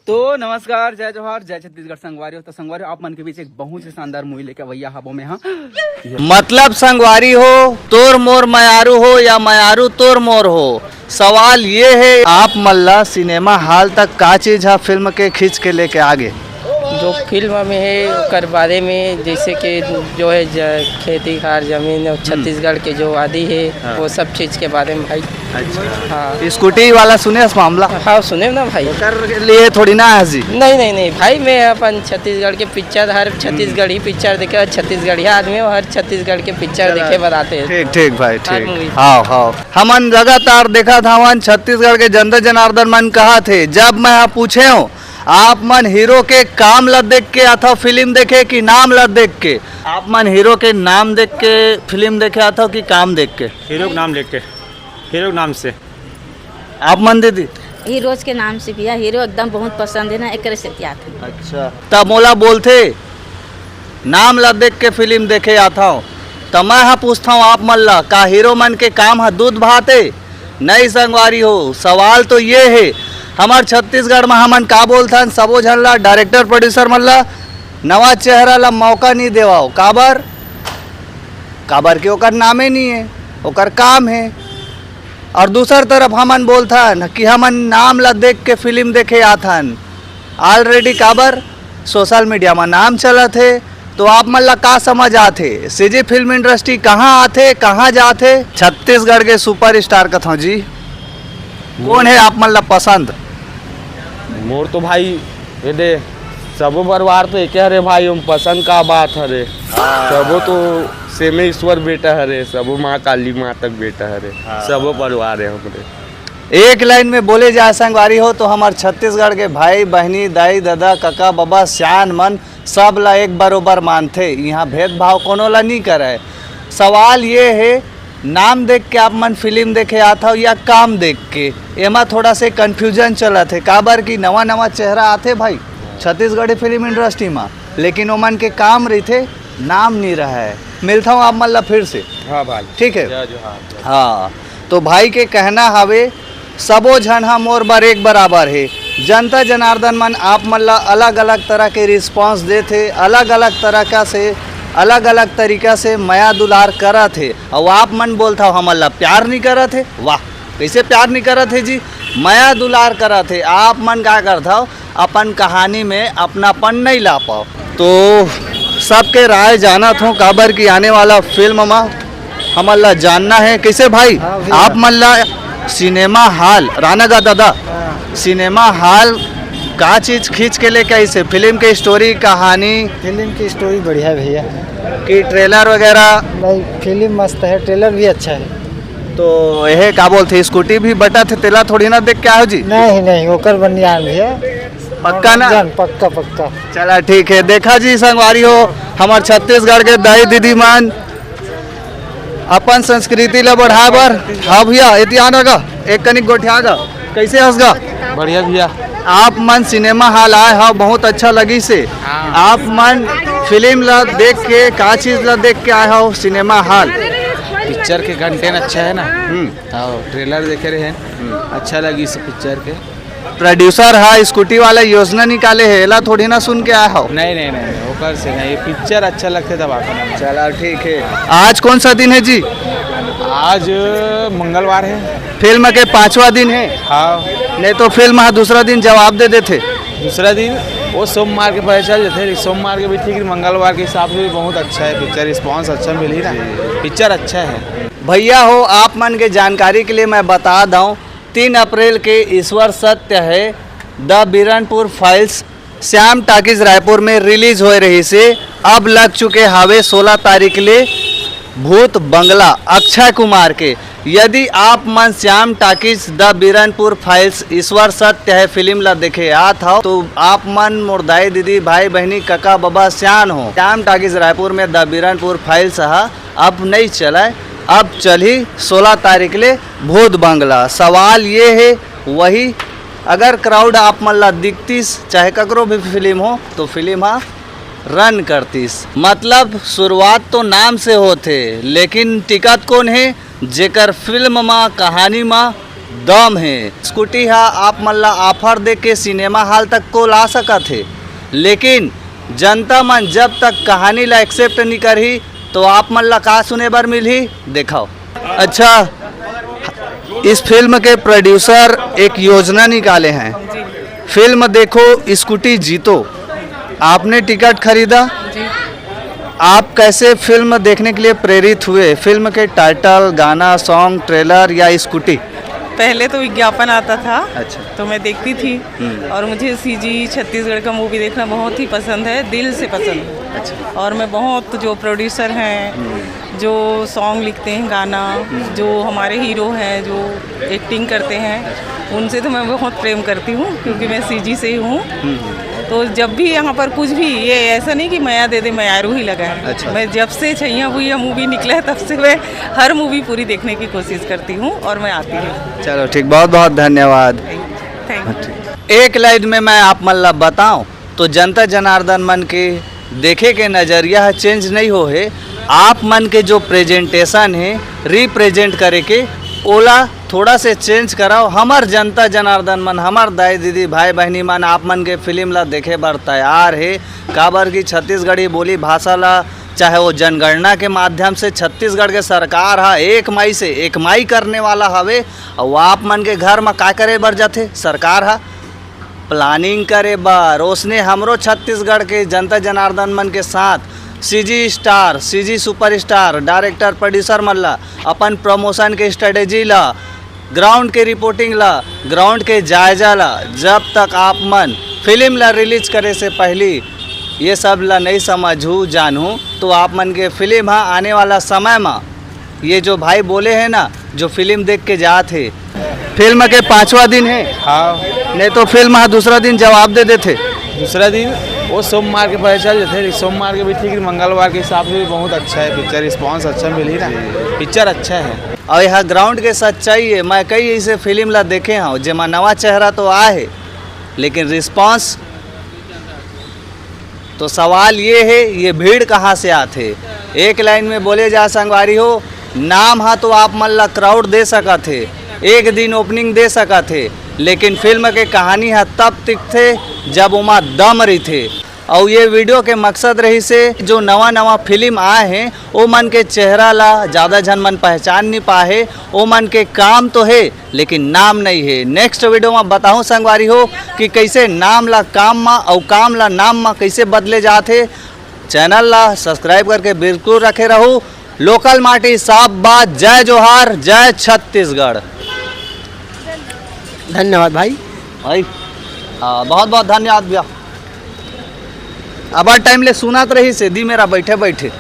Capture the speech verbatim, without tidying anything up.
तो नमस्कार, जय जोहार, जय छत्तीसगढ़ संगवारी हो। तो संगवारी हो, आप मन के बीच एक बहुत ही शानदार मूवी लेके अवैया हाबो में हाँ। मतलब संगवारी हो, तोर मोर मयारू हो या मयारू तोर मोर हो, सवाल ये है, आप मन ला सिनेमा हॉल तक का चीज हा फिल्म के खींच के लेके आगे? जो फिल्म में है, ओकर बारे में, जैसे कि जो है ज-, खेती खार जमीन और छत्तीसगढ़ के जो आदि है, हाँ। वो सब चीज के बारे में भाई। अच्छा। हाँ। स्कूटी वाला सुने इस मामला? हाँ, सुने ना भाई। ओकर लिए थोड़ी ना है जी। नहीं, नहीं, नहीं भाई, मैं अपन छत्तीसगढ़ के पिक्चर, हर छत्तीसगढ़ी पिक्चर देखे, हर छत्तीसगढ़िया आदमी हो, हर छत्तीसगढ़ के पिक्चर चला। देखे बताते हैं। ठीक, ठीक भाई, हर ठीक। मूवी। हाँ, हाँ। हमन लगातार देखत हवन, छत्तीसगढ़ के जनता जनार्दन मन कहत हे, जब मैं ह पूछे हूँ, आप मन हीरो के काम ला देख के अथवा फिल्म देखे कि नाम ला देख के? आप मन हीरो के नाम देख के फिल्म देखे अथवा कि काम देख के? हीरो के नाम देख के, हीरो के नाम से। आप मन दीदी? हीरोज के नाम से भैया, हीरो एकदम बहुत पसंद है ना, एकरे से क्या था। अच्छा, तब मोला बोलथे, नाम ला देख के फिल्म देखे आथव, त मैं ह पूछथव आप मन ला, का हीरो मन के काम ह दूध भात ए? नहीं संगवारी हो, सवाल तो ये हे, हमर छत्तीसगढ़ म हमन का बोलथन, सबो झन ला, डायरेक्टर प्रोड्यूसर मन ला, नवा चेहरा ला मौका नहीं देवाओ। काबर? काबर कि ओकर नामे नहीं है, ओकर काम है। और दूसर तरफ हमन बोलथन कि हमन नाम ला देख के फिल्म देखे आथन। ऑलरेडी काबर सोशल मीडिया म नाम चलत हे, तो आप मन ला का समझ आथे? सीजी फिल्म इंडस्ट्री कहाँ आथे, कहाँ जाथे? छत्तीसगढ़ के सुपरस्टार कथौं जी, कौन है आप मन ला पसंद? मोर तो भाई, ये दे, सबो परिवार तो एक हरे भाई, हम पसंद का बात हरे। हाँ। सबो तो सेमे ईश्वर बेटा हरे, सबो माँ काली माँ तक बेटा हरे। हाँ। सबो परिवार है हमरे। एक लाइन में बोले जाए संगवारी हो तो हमर छत्तीसगढ़ के भाई बहनी, दाई ददा, कका बबा, सियान मन सब ला एक बरोबर मानथे। यहाँ भेदभाव कोनो ला नी करय। सवाल ये हे, नाम देख के आप मन फिल्म देखे आथव या काम देख के, एमा थोड़ा से कन्फ्यूजन चलत हे, काबर कि नवा नवा चेहरा आथे भाई छत्तीसगढ़ी फिल्म इंडस्ट्री मा, लेकिन ओमन के काम रहिथे, नाम नी रहय। मिलथव आप मन ला फिर से। हाँ भाई। ठीक है। जय जोहार। हाँ, तो भाई के कहना हवे, सबो झन ह मोर बर एक बराबर हे। जनता जनार्दन मन आप मन ला अलग-अलग तरह के रिस्पॉन्स देथे, अलग-अलग तरह का से, अलग-अलग तरीका से मया दुलार करत हे, अउ आप मन बोलथव हमन ला प्यार नी करत हे। वाह, कइसे प्यार नी करत हे जी? मया दुलार करत हे। आप मन का करथव, अपन कहानी में अपनापन नहीं ला पाओ। तो सबके राय जानत हो, काबर कि आने वाला फिल्म मा हमन ला जानना है। कैसे भाई, हाँ भैया। आप मन ला सिनेमा हॉल, राना गा दादा, हाँ। सिनेमा हॉल का चीज खींच के लेके आई से? फिल्म के स्टोरी, कहानी? फिल्म की स्टोरी बढ़िया है भैया। कि ट्रेलर वगैरह? नहीं, फिल्म मस्त है, ट्रेलर भी अच्छा है। तो यह का बोलथे, स्कूटी भी बटत हे, तेला थोड़ी ना देख के आए हो जी? नहीं, नहीं, ओकर बनियान भैया। पक्का ना? मनोरंजन, पक्का, पक्का। चला ठीक है, देखा जी संगवारी हो, हमर छत्तीसगढ़ के दाई दीदी मन अपन संस्कृति ला बढ़ाए बर। हाँ भैया, एती आना गा, एक कनिक गोठिया गा, कैसे हस गा? बढ़िया भैया। आप मन सिनेमा हॉल आए हो, बहुत अच्छा लगी से। हाँ। आप मन फिल्म ला देख के, का चीज ला देख के आए हो सिनेमा हॉल? पिक्चर के कंटेंट अच्छा है ना। हम्म। हाँ, ट्रेलर देखे रहे हैं। हम्म। अच्छा लगी इस पिक्चर के। प्रोड्यूसर हा स्कूटी वाला योजना निकाले है, एला थोड़ी ना सुन के आए हो। नहीं, नहीं, नहीं, नहीं, ओकर से नहीं, ये पिक्चर अच्छा लगते तब आखन हम। चला ठीक है। आज कौन सा दिन है जी? आज मंगलवार है। फिल्म के पांचवा दिन है। हाँ। नहीं तो फिल्म हा दूसरा दिन जवाब दे देथे। दूसरा दिन वो सोमवार के पता चल जाते, सोमवार के भी ठीक, मंगलवार के हिसाब से भी बहुत अच्छा है पिक्चर, रिस्पॉन्स अच्छा मिली ना, पिक्चर अच्छा है। भैया हो, आप मन के जानकारी के लिए मैं बता दऊं, तीन अप्रैल के ईश्वर सत्य है the Biranpur files Shyam talkies Raipur में रिलीज होए रहिसे, अब लग चुके हावे सोलह तारीख ले भूत बंगला अक्षय कुमार के। यदि आप मन श्याम टाकीज द बीरनपुर फाइल्स ईश्वर सत्य है फिल्म ला देखे आत हो, तो आप मन मोर दाई दीदी, भाई बहनी, कका बबा, सियान हो, श्याम टाकीज रायपुर में द बीरनपुर फाइल्स हा अब नहीं चलाए, अब चलही सोलह तारीख ले भूत बंगला। सवाल ये है वही, अगर क्राउड आप मन ला दिखतीस, चाहे ककरो भी फिल्म हो, तो फिल्म हा रन करतीस। मतलब शुरुआत तो नाम से होथे, लेकिन टिकत कौन है? जेकर फिल्म मा, कहानी मा दम हे। स्कूटी हा आप मन ला ऑफर दे के सिनेमा हॉल तक को ला सकत हे, लेकिन जनता मन जब तक कहानी ला एक्सेप्ट नहीं करही, तो आप मन ला का सुने बर मिलही? देखाओ। अच्छा, इस फिल्म के प्रोड्यूसर एक योजना निकाले हैं, फिल्म देखो, स्कूटी जीतो। आपने टिकट खरीदा? जी। आप कैसे फिल्म देखने के लिए प्रेरित हुए? फिल्म के टाइटल, गाना, सॉन्ग, ट्रेलर या स्कूटी? पहले तो विज्ञापन आता था, अच्छा। तो मैं देखती थी। हम्म। और मुझे सीजी छत्तीसगढ़ का मूवी देखना बहुत ही पसंद है, दिल से पसंद है। अच्छा। और मैं बहुत, जो प्रोड्यूसर हैं, हम्म। जो सॉन्ग लिखते हैं, गाना, हम्म। जो हमारे हीरो हैं, जो एक्टिंग करते हैं, उनसे तो मैं बहुत प्रेम करती हूँ, क्योंकि मैं सीजी से ही हूँ। हम्म। तो जब भी यहाँ पर कुछ भी, ये ऐसा नहीं कि मया दे दे, मयारू ही लगा है। अच्छा। मैं जब से छैया भुइया मूवी निकला है, तब से मैं हर मूवी पूरी देखने की कोशिश करती हूँ और मैं आती हूँ। चलो ठीक, बहुत बहुत धन्यवाद। Thank you. एक लाइन में मैं आप मन ला बताऊं, तो जनता जनार्दन मन के देखे के नजरिया ह चेंज नहीं हो हे। आप मन के जो प्रेजेंटेशन हे, रिप्रेजेंट करे के, ओला थोड़ा से चेंज कराओ। हमर जनता जनार्दन मन, हमर दाई दीदी, भाई बहिनी मन, आप मन के फिल्म ला देखे बर तैयार हे, काबर कि छत्तीसगढ़ी बोली भाषा ला, चाहे वो जनगणना के माध्यम से, छत्तीसगढ़ के सरकार हा एक मई से एक मई करने वाला हवे, अउ आप मन के घर म का करे बर जाथे सरकार हा? प्लानिंग करे बर। ओसने हमरो छत्तीसगढ़ के जनता जनार्दन मन के साथ CG star, CG superstar, director, producer मन ला अपन प्रमोशन के स्ट्रेटेजी ला, ग्राउंड के रिपोर्टिंग ला, ग्राउंड के जायजा ला, जब तक आप मन फिल्म ला रिलीज करे से पहली ये सब ला नहीं समझू जानू, तो आप मन के फिल्म हा आने वाला समय मा, ये जो भाई बोले हैं ना, जो फिल्म देख के जात हे, फिल्म के पांचवा दिन है। हाँ। नहीं तो फिल्म हा दूसरा दिन जवाब दे देथे। दूसरा दिन वो सोमवार के पहले चल जाते, लेकिन सोमवार के भी ठीक, मंगलवार के हिसाब से भी बहुत अच्छा है पिक्चर, रिस्पांस अच्छा मिली ना, पिक्चर अच्छा है। और यह ग्राउंड के सच्चाई है, मैं कई ऐसे फिल्म ला देखे हूँ जेमा नवा चेहरा तो आए है, लेकिन रिस्पांस तो सवाल ये है, ये भीड़ कहाँ से आथे? एक लाइन में बोले जा संगवारी हो, नाम हा तो आप मन ला क्राउड दे सकत हे, एक दिन ओपनिंग दे सकत हे, लेकिन फिल्म के कहानी हा तब टिकथे जब ओमा दम रहिथे। अउ ये वीडियो के मकसद रहिसे जो नवा नवा फिल्म आए हैं, ओ मन के चेहरा ला ज़्यादा झन मन पहचान नहीं पाए, ओ मन के काम तो है लेकिन नाम नहीं है। नेक्स्ट वीडियो में बताऊं संगवारी हो कि कैसे नाम ला काम मा अउ काम ला नाम मा कैसे बदले जात हे। चैनल ला सब्सक्राइब करके बिल्कुल रखे रहू। लोकल माटी साफ बात। जय जोहार, जय छत्तीसगढ़। धन्यवाद भाई। भाई, हाँ, बहुत बहुत धन्यवाद भैया। अबर टाइम ले सुनात रहिसे दी मेरा बैठे बैठे।